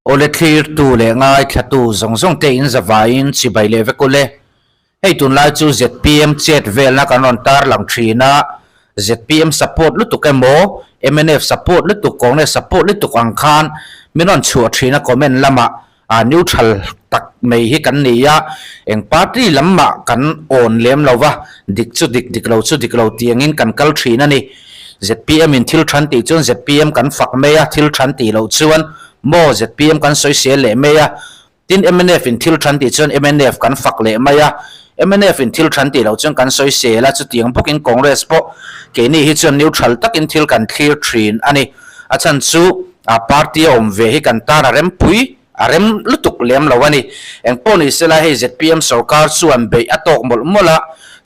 Awle thlirtu leh ngaithlatu zawng zawng te in zavaiin chibai leh vek ule. Hei tunlai chu zpm chet velna kan rawn tarlang thin a, zpm support lutuk emaw mnf support lutuk Congress support lutuk ang khan min rawn chhuah thin a comment lamah a neutral tak mai hi kan ni a, eng party lam mah kan awn lem lo va, dik chu dik, dik lo chu dik lo tih angin kan kal thin a ni. Zpm in thil than tih chuan zpm kan fak mai a, thil than tih loh chuan maw zpm kan sawisel leh mai a, tin mnf in thil than tih chuan mnf kan fak leh mai a, mnf in thil than tih loh chuan kan sawisel a, chutiang bawkin Congress pawh keini hi chuan neutral takin thil kan thlir thin a ni. A chhan chu a party a awm ve hi kan tan a rem pui, a rem lutuk lem lo a ni. Eng pawh ni sela hei zpm sorkar chuan beih a tawk mawlh mawlh a,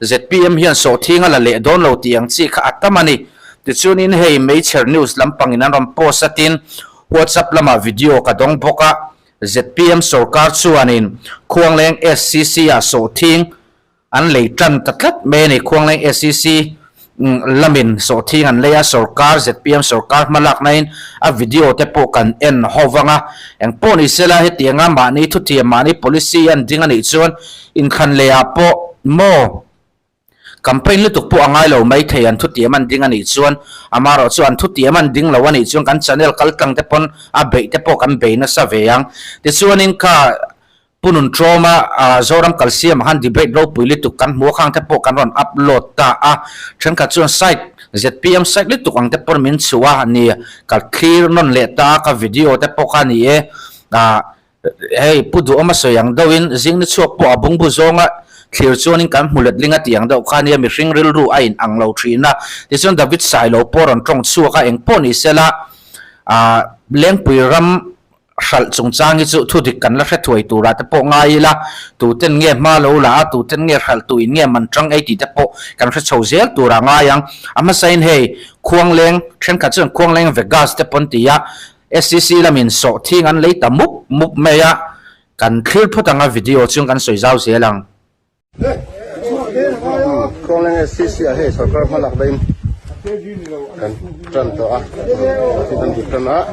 zpm hian sawhthing a la leh dawn lo tih ang chi kha a tam a ni. Tichuanin hei Meichher News lampangin an rawn post a tin WhatsApp lamah video ka dawng bawk a, zpm sorkar chuanin Khuangleng SCC ah sawhthing An lei tan ta tlat mai a ni. Khuangleng SEC lamin sawhthing an lei a, sorkar, zpm sorkar hma laknain a video te pawh kan en ho vang a. Eng pawh ni sela hetianga mahni thuthiam, mahni policy an ding a nih chuan inthlan lehah pawh maw campaign lutuk pawh a ngai lo mai thei an thutiam an ding a nih chuan. Amaherawhchu an thutiam an ding lo a nih chuan kan channel kal tlang te pawn a beih te pawh kan bei nasa ve ang. Tichuanin kha Pu Nun Tlawma Zoram Kalsiamah khan debate ropui lutuk kan hmu a, khang te pawh kan rawn upload ta a. Thenkhat chuan site, zpm site lutuk ang te pawn min chhuh a ni. Ka thlir nawn leh ta a, ka video te pawh kha ni e. Hei Pu Duhawma sawi ang deuhin zing ni chhuak pawh a bungbu zawnga thlir chuanin kan hmu letling a tih ang deuh kha nia, mihring rilru a in ang lo thin a. Tichuan David Sailo pawh rawn tawng chhuak a, eng pawh ni sela Lengpui ram Hralh chungchang hi chu thu dik kan la hre thuai turah te pawh ngai ila, tuten nge hma lo la a, tuten nge hralh tu in nge man tang ei tih te pawh kan hre chho zel turah ngai ang. A hmasain hei Khuangleng, thenkhat chuan Khuangleng Vegas te pawn ti a, SCC lamin sawhthing an lei ta mup mup mai a, kan thlir phawt ang a video chuan kan sawi zau zel ang. Khawngleng SCC ah hei sorkar hma lak dahin kan tan tawh a kan dut tan a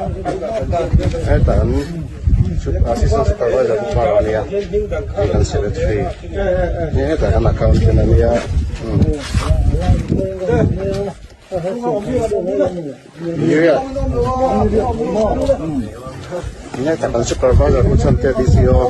hetah an assistant supervisor te hmar a nia hei kan secretary hei hetah kan accountant a nia hetah kan supervisor pu Chhantea DCO.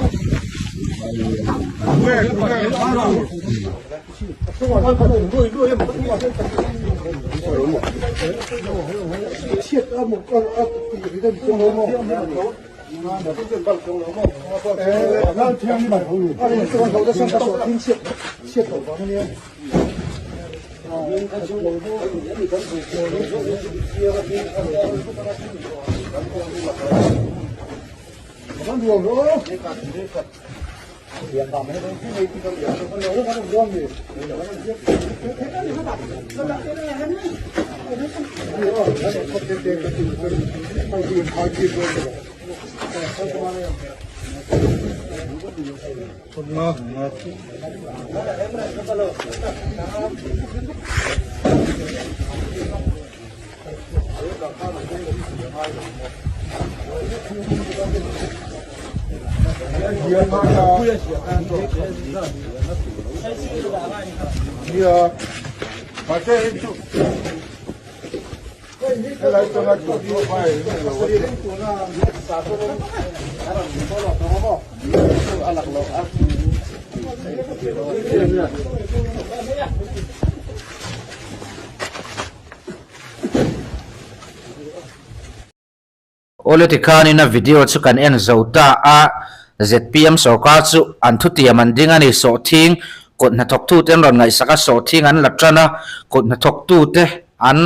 Awle tikhanin a video chu kan en zo ta a, zpm sorkar chu an thutiam an ding a ni, sawhthing kut hnathawktute an rawn ngaihsak a, sawhthing an la tan a, kut hnathawktute an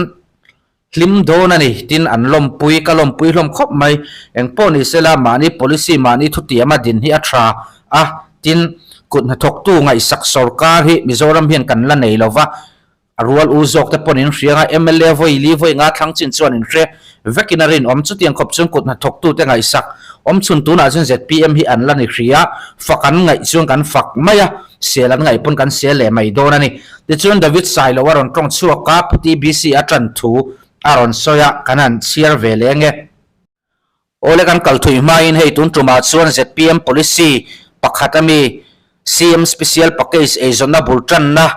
Hlim dawn a ni, tin an lawmpui, ka lawmpui hlawm khawp mai. Eng pawh ni sela, mahni policy, mahni thutiama din hi a tha a, tin kut hnathawktu ngaihsak sorkar hi Mizoram hian kan la nei lo va, a rual u zawk te pawn in hria nga, mla vawi li vawi nga thlang chin chuan in hre vekin a rinawm. Chutiang khawp chuan kut hnathawktu te ngaihsak awm chhun tunah chuan zpm hi an la ni hria, fak an ngaih chuan kan fak mai a, sel an ngaih pawn kan sel leh mai dawn a ni. Tichuan David Sailo a rawn tawng chhuak a, Pu TBC a tan thu a rawn sawi a, kan han chhiar ve leh nge. Awle kan kal thui hmain hei tun tumah chuan zpm policy pakhat ami CM Special Package eizawnna bul tanna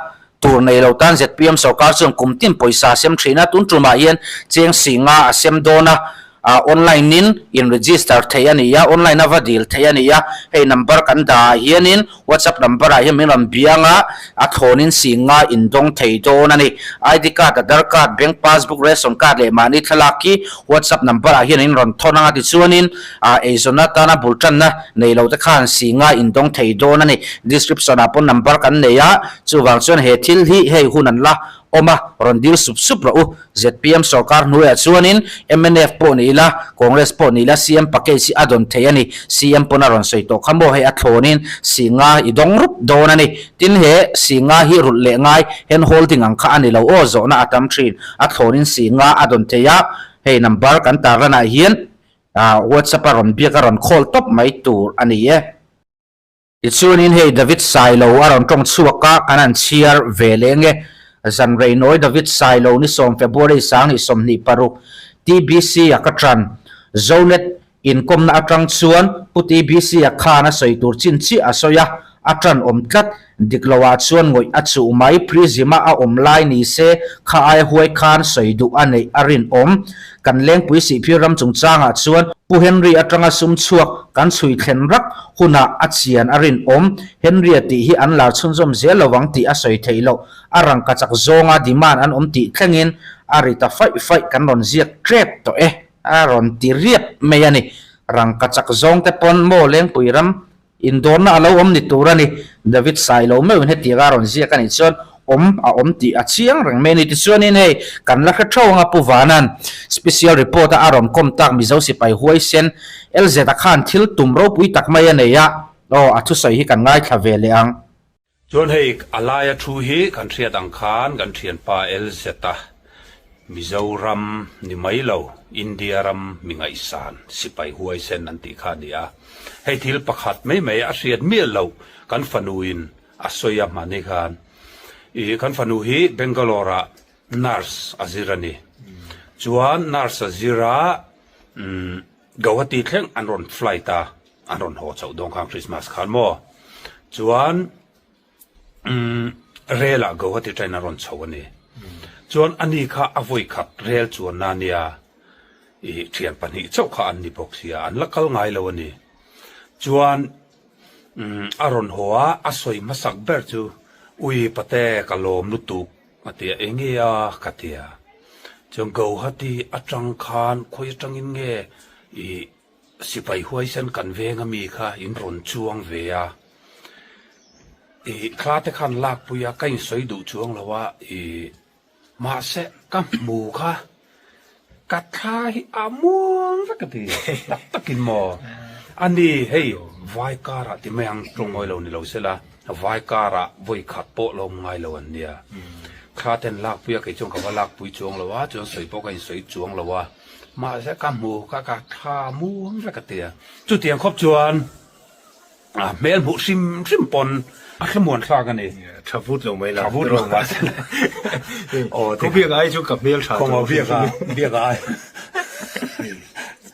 tur nei lo tan zpm sorkar chuan kum tin pawisa a sem thin a, tun tumah hian cheng si nga a sem dawn a, online in in register theih a ni a, online a va dil theih a ni a, hei number kan dah ah hianin WhatsApp number ah hian min rawn biang a, a thlawnin si nga in dawng thei dawn a ni. ID card, Aadhar card, bank passbook, ration card leh mahni thlalak hi WhatsApp number ah hian in rawn thawn ang a tichuanin eizawnna atana bul tanna nei lo te khan si nga in dawng thei dawn a ni. Description ah pawn number kan nei a, chuvang chuan he thil hi hei hun an la awm a, rawn dil sup sup rawh u. Zpm sorkar hnuaiah chuanin mnf pawh ni ila, Congress pawh ni ila CM package hi a dawn thei a ni. CM pawn a rawn sawi tawh kha maw hei a thlawnin Singa i dawng rup dawn a ni. Tin he Singa hi rulh leh ngai hand holding ang kha a ni lo aw zawhna a tam thin. A thlawnin Singa a dawn thei a, hei number kan tarlanah hian WhatsApp a rawn biak a rawn call tawp mai tur a ni e. Tichuanin hei David Sailo a rawn tawng chhuak a, kan han chhiar ve leh nge. Zan reinawi David Sailo ni sawm February sanghnih 26 TBC a ka tan. Zonet inkawmna atang chuan Pu TBC a khan a sawi tur chin chiah a sawi a, a tan awm tlat. Dik loah chuan ngawih a chuh mai, prism a a awm lai ni se kha ai huai khan sawi duh a neih a rinawm. Kan Lengpui Sihphir ram chungchangah chuan Pu Henry atanga sum chhuak kan chhui thlen rak hunah a chian a rinawm. Henry-a tih hi an lar chhunzawm zel lo ang tih a sawi theih loh. A rangka chak zawnga demand an awm tih thlengin a ri ta faih faih kan rawn ziak tep tawh e a rawn ti riap mai a ni. Rangka chak zawng te pawn maw Lengpui ram Indawrna a lo awm ni tur a ni. David Sailo meuhin hetiang a rawn ziak a nih chuan awm a awm tih a chiang reng mai a ni. Tichuanin hei kan la hre tho ang a Pu Vanan special report a a rawn kawm tak Mizo sipai huaisen LZ-a khan thil tum ropui tak mai a nei a, aw a thusawi hi kan ngaithla ve leh ang. Chuan hei a laia thu hi kan hriat ang khan kan thianpa LZ-a Mizoram ni mai lo India ram mi ngaihsan sipai huaisen an tih kha a ni a. Hei thil pakhat mai mai a hriat miah loh kan fanuin a sawi a hmani khan ih kan fanu hi Bangalore-ah nurse a zir a ni. Chuan nurse a zir a umm Guwahati thleng an rawn flight a, an rawn haw chauh dawn khan Christmas khan maw? Chuan umm rel ah Guwahati train an rawn chho a ni. Chuan ani kha a vawi khat rel chuanna a nia, ih thian pahnih chauh kha an ni bawk sia, an la kal ngai lo a ni. Chuan umm a rawn haw a, a sawi hmasak ber chu, Ui pate ka lawm lutuk, A ti a, enge a? ka ti a. Chuan Guwahati atang khan khawi atangin nge i sipai huaisen kan veng ami kha in rawn chuang ve a, i thla te khan lakpui a, ka insawi duh chuang lo a, i mahse ka hmu kha Ka thla hi a muang vek a ti tak takin maw? A ni, hei vai karah ti mai ang tawng ngawi lo ni lo sela, vai karah vawi khat pawh la awm ngai lo an nia. Thla ten lakpui a, kei chuan ka va lakpui chuang lo a, chuan sawi pawh ka insawi chuang lo a, mahse ka hmu kha ka thla muang vek a ti a. Chutiang khawp chuan. A hmel hmuh hrim hrim pawn a thlamuan thlak a ni. Tha vut lo mai la. Tha vut lo mai la. Aw Khaw biak ai chu ka hmel tha chu. Khaw biak a biak ai.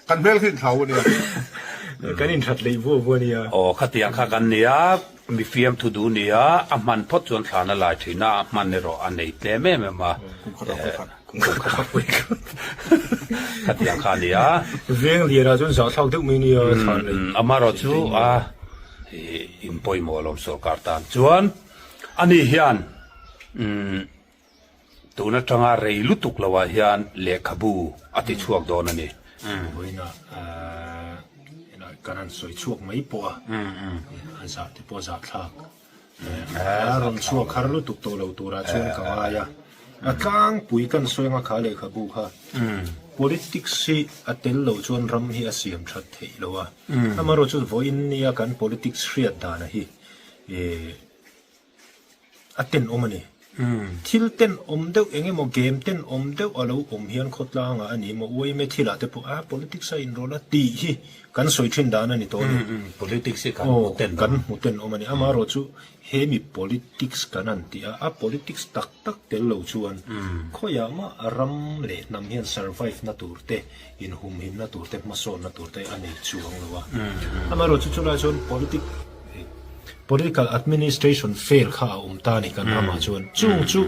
Kan hmel khi inthlau a nia. Kan inthat leih vuah vuah a nia. Aw khatiang kha kan nia, mi fiamthu duh nia, a hman phawt chuan thlan a lai thin a, a hman erawh a nei tlem em em a. Kum khat a pui khat. Khatiang kha a ni a. Veng lianah chuan zahthlak deuh mai nia thlan leh. Amaherawh chu a in pawimawh alawm sorkar tan chuan ani hian tun atanga rei lutuk loah hian lehkhabu a ti chhuak dawn a ni. Vawiinah kan han sawi chhuak mai pawh a, a zah te pawh a zahthlak. A rawn chhuak har lutuk tawh lo turah chuan ka ngai a, a tlangpui kan sawi anga kha lehkhabu kha politics hi a tel lo chuan ram hi a siam that theih lo a, amaherawh chu vawiin nia kan politics hriat dana hi a tenawm a ni. Thil ten awm deuh eng emaw game ten awm deuh a lo awm hian khawtlangah a ni maw uaime thilah te pawh a politics a inrawlh a tih hi kan sawi thin dan a ni tawh a ni. Politics hi kan hmu ten awm. Kan hmu ten awm a ni. Amaherawhchu he mi politics kan han tih a, a politics tak tak tel lo chuan khawiah mah ram leh hnam hian survive na tur te, inhumhimna tur te, hmasawnna tur te a nei chuang lo a. Amaherawhchu chulai chuan politic Political administration fail kha a awm ta a ni kan ramah chuan. Chung chu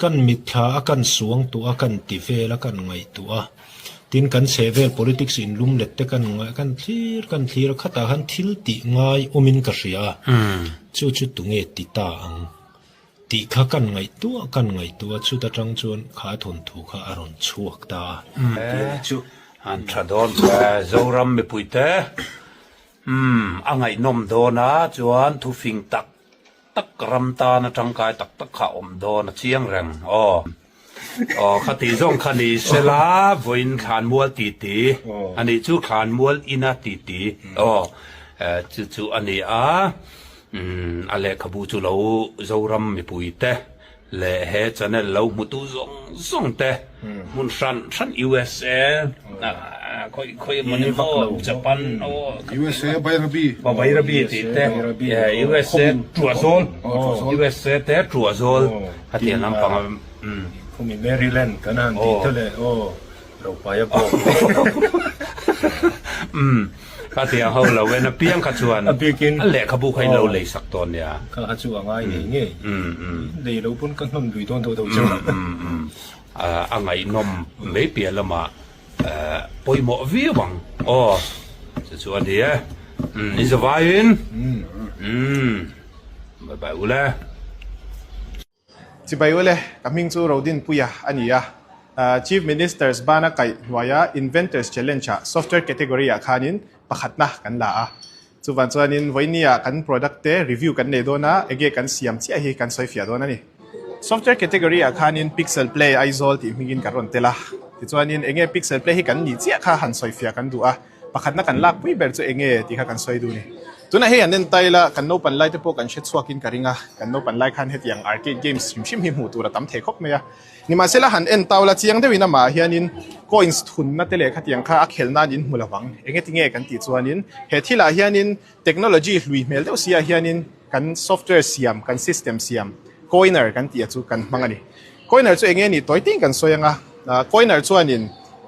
kan mitthla a kan suang tuah a, kan ti vel a, kan ngaihtuah a. Tin, kan chhehvel politics inlum let te kan ngaih kan thlir kan thlir a, khatah khan thil tih ngai awmin ka hria a. Chu chu tunge ti ta ang tih kha kan ngaihtuah kan ngaihtuah a, chut atang chuan kha thawnthu kha a rawn chhuak ta a. Chu an tha dawn che Zoram mipuite. Umm, a ngaihnawm dawn a, chuan thufing tak tak ram tana tangkai tak tak kha a awm dawn a chiang reng aw. Aw, khati zawng kha ni sela vawiin thlanmual titi a nih chu, thlanmual ina titi aw, chu chu a ni a, umm, a lehkhabu chu lo Zoram mipuite Leh he channel lo hmutu zawng zawng te hmun hran hran USA khawi khawi emaw ni maw Japan aw USA Bairabi Bairabi tih te USA Tuahzawl USA te Tuahzawl hetiang lampang a Khumi Maryland kan han tih te leh aw Ropaia bawk Umm ka ti ang ho lo en apiang kha chuan A bikin a lehkhabu kha in lo lei sak dawn nia. Kha kha chu a ngai ngei ngei. Lei lo pawn ka hnawn lui dawn tho tho chu. A ngaihnawm mai piah lamah pawimawh viau ang aw chu chu a ni e. In zavaiin bye bye ule. Chibai ule, ka hming chu Rodinpuia a ni a. Chief Minister's bana kaih hnuaia Inventors Challenge-ah Software Category-ah khanin pakhatna kan la a. Chuvan chuanin vawinia kan product te review kan nei dawn a, enge kan siam chiah hi kan sawi fiah dawn a ni. Software Category-ah khanin Pixel Play Aizawl tih hmingin kan rawn tel a. Tichuanin enge Pixel Play hi kan nih chiah kha han sawi fiah kan duh a. Pakhatna kan lakpui ber chu enge tih kha kan sawi duh a ni. Tunah hei an entai la, kan naupan lai te pawh kan hre chhuakin ka ring a, kan naupan lai khan hetiang arcade games hrim hrim hi hmuh tur a tam thei khawp mai a. Nimahsela han en tau la, chiang deuhin amah hianin coins thunna te leh khatiang kha a khelh nan in hmu lo vang. Enge tinge kan tih chuanin he thilah hianin technology hlui hmel deuh sia hianin kan software siam, kan system siam, coiner kan tih a chu kan hmang a ni. Coiner chu enge nih tawi ting kan sawi ang a, coiner chuanin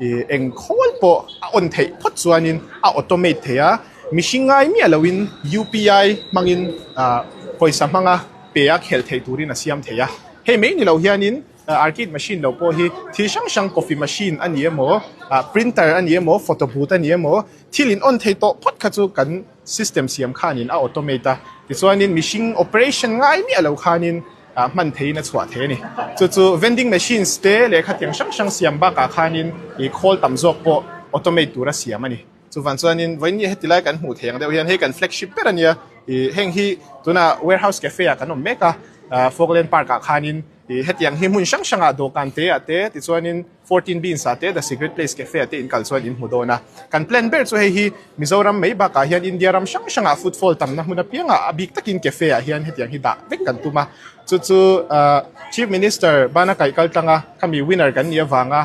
ih eng khawl pawh a on theih phawt chuanin a automate thei a, mihring ngai miah loin UPI hmangin ah pawisa hmanga pe a khelh theih turin a siam thei a. Hei mai ni lo hianin arcade machine lo pawh hi thil hrang hrang coffee machine a ni emaw, ah printer a ni emaw, photo booth a ni emaw thil in on thei tawh phawt kha chu kan system siam khanin a automate a, tichuanin mihring operation ngai miah lo khanin ah hman theiin a chhuah thei a ni. Chu chu vending machines te leh khatiang hrang hrang siam bakah khanin ih khawl tam zawk pawh automate tura siam a ni. Chuvan chuanin vawiin heti lai kan hmuh thei ang deuh hian hei kan flagship ber a nia ih heng hi tunah warehouse cafe ah kan awm mek a, ah Folkland Park ah khanin ih hetiang hi hmun hrang hrangah dawhkan te ah te tichuanin 14 Beans ah te The Secret Place Cafe ah te in kal chuan in hmu dawn a. Kan plan ber chu hei hi Mizoram mai bakah hian India ram hrang hrangah footfall tamna hmun apiangah a bik takin cafe ah hian hetiang hi dah vek kan tum a. Chu chu Chief Minister bana kaih kal tanga khami winner kan nih avanga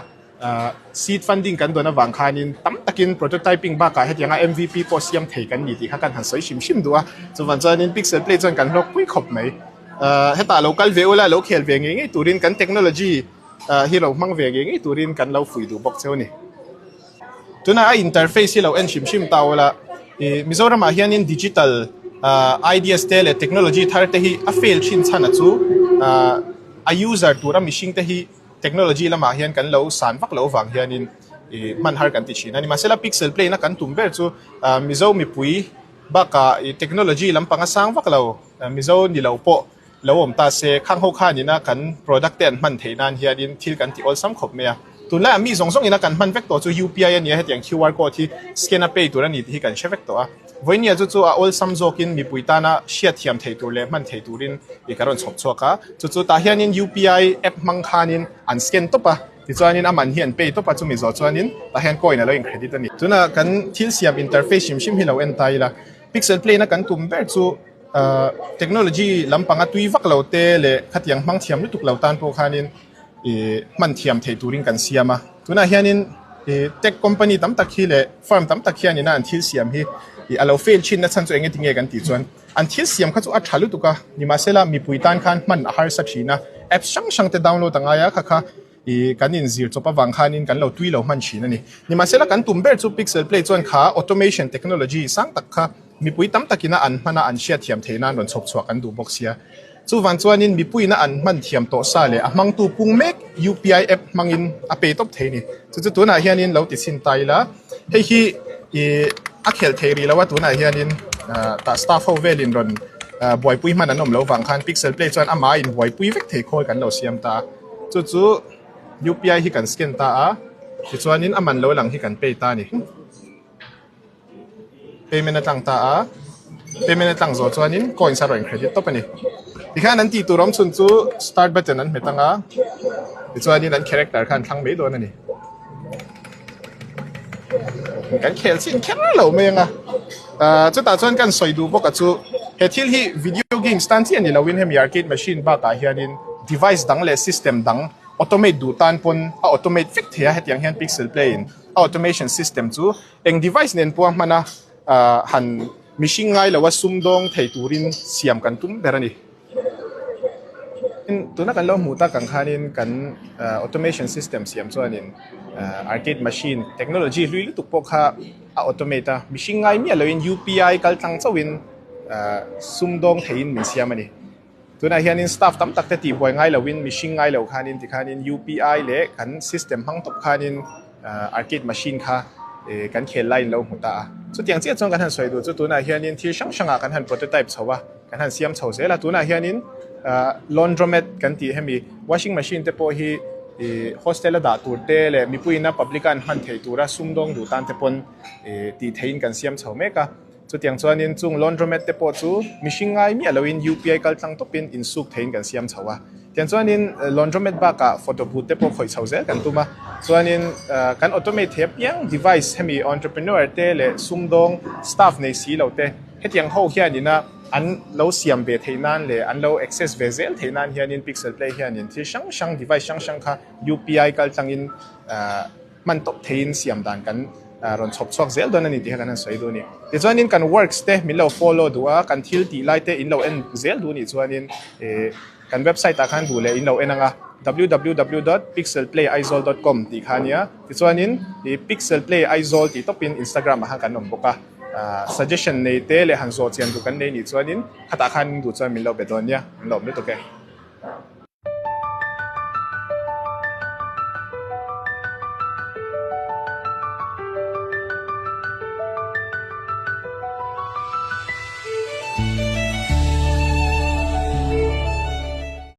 seed funding kan dawn avang khanin tam takin prototyping bakah hetianga MVP pawh siam thei kan ni tih kha kan han sawi hrim hrim duh a. Chuvan chuanin Pixel Play chuan kan hlawk pui khawp mai. Hetah lo kal ve ula lo khel ve ngei ngei turin kan technology hi lo hmang ve ngei ngei turin kan lo fuih duh bawk cheu a ni. Tunah a interface hi lo en hrim hrim ta ula, ih Mizoramah hianin digital ideas te leh technology thar te hi a fail thin chhan a chu a user tura mihring te hi technology lamah hian kan lo san vak loh vang hianin ih hman har kan ti thin a ni. Mahsela pixel play na kan tum ber chu Mizo mipui bakah ih technology lampang a sang vak lo Mizo ni lo pawh Lo awm ta se, khang ho khan ina kan product te an hman theih nan hianin thil kan ti awlsam khawp mai a. Tunlaiah mi zawng zawng ina kan hman vek tawh chu UPI a nia, hetiang QR code hi scan a pay tur a ni tih hi kan hre vek tawh a. Vawinia chu chu a awlsam zawkin mipui tana hriatthiam theih tur leh hman theih turin i ka rawn chhawp chhuak a. Chu chu tah hianin UPI app hmang khanin an scan tawp a, tichuanin a man hi an pay tawp a, chumi zawh chuanin tah hian coin a lo in credit a ni. Tunah kan thil siam interface hrim hrim hi lo en ta ila, Pixel Play na kan tum ber chu. Technology lampanga tui vak lo te leh khatiang hmang thiam lutuk lo tan pawh khanin ih hman thiam theih turin kan siam a. Tunah hianin ih tech company tam tak hi leh firm tam tak hianin a an thil siam hi ih a lo fail thin na chhan chu eng nge tinge kan tih chuan an thil siam kha chu a tha lutuk a, nimahsela mipui tan khan hman a harsa thin a, apps hrang hrang te download a ngai a kha kha Ih, kan inzir chawp avang khanin kan lo tui lo hman thin a ni. Nimahsela kan tum ber chu Pixel Play chuan kha automation technology sang tak kha mipui tam takina an hman a, an hriat thiam theih nan rawn chhawp chhuah kan duh bawk sia. Chuvang chuanin mipuiina an hman thiam tawh sa leh a hmangtu pung mek UPI app hmangin a pay tawp thei a ni. Chu chu tunah hianin lo ti chhin ta ila, hei hi ih a khelh thei rih lo a, tunah hianin tah staff ho velin rawn buaipui hman an awm lo vang khan Pixel Play chuan amah a inbuaipui vek thei khawl kan lo siam ta a. Chu chu UPI hi kan scan ta a, tichuanin a man lo lang hi kan pay ta a ni. Payment a tlang ta a, payment a tlang zawh chuanin coins a rawn credit tawp a ni. Tikhian an tih tur awm chhun chu start button an hmet ang a, tichuanin an character kha an thlang mai dawn a ni. Kan khel chin kher lo mai ang a, chutah chuan kan sawi duh bawk a chu he thil hi video games tan chiah ni loin hemi arcade machine bakah hianin device dang leh system dang automate duh tan pawn a automate vek thei a, hetiang hian pixel play in a automation system chu eng device nen pawh a hman a han mihring ngai loa sumdawng thei turin siam kan tum ber a ni. Tuna kan lo hmuh tak ang khanin kan automation system siam chuanin arcade machine technology hlui lutuk pawh kha a automate a, mihring ngai miah loin UPI kal tlang chauhin sumdawng theiin min siam a ni. Tunah hianin staff tam tak te tihbuai ngai loin mihring ngai lo khanin tikhanin UPI leh kan system hmang tawp khanin arcade machine kha kan khel laiin lo hmu ta a. Chutiang chiah chuan kan han sawi duh chu tunah hianin thil hrang hrangah kan han prototype chho a, kan han siam chho zel a. Tunah hianin laundromat kan tih hemi washing machine te pawh hi hostel a dah tur te leh mipuiin a public a an hman theih tura sumdawng duh tan te pawn tih theihin kan siam chho mek a. Chutiang chuanin chung laundromat te pawh chu mihring ngai miah loin UPI kal tlang tawpin insuk theiin kan siam chho a. Tiang chuanin laundromat bakah photo booth te pawh khawih chho zel kan tum a. Chuanin kan automate thei apiang device hemi entrepreneur te leh sumdawng staff nei si lo te hetiang ho hianin a an lo siam ve theih nan leh an lo access ve zel theih nan hianin Pixel Play hianin thil hrang hrang device hrang hrang kha UPI kal tlangin hman tawp theiin siam dan kan rawn chhawp chhuak zel dawn a ni tih kha kan han sawi duh a ni. Tichuanin kan works te min lo follow duh a, kan thil tih lai te in lo en zel duh nih chuanin ih kan website ah khan duh leh in lo en ang a, www dot pixelplayaizawl dot com tih kha a nia. Tichuanin ih pixelplayaizawl tih tawpin Instagram ah khan kan awm bawk a, suggestion nei te leh han zawh chian duh kan nei nih chuanin khatah khan duh chuan min lo be dawn nia, min lo awm lutuk e.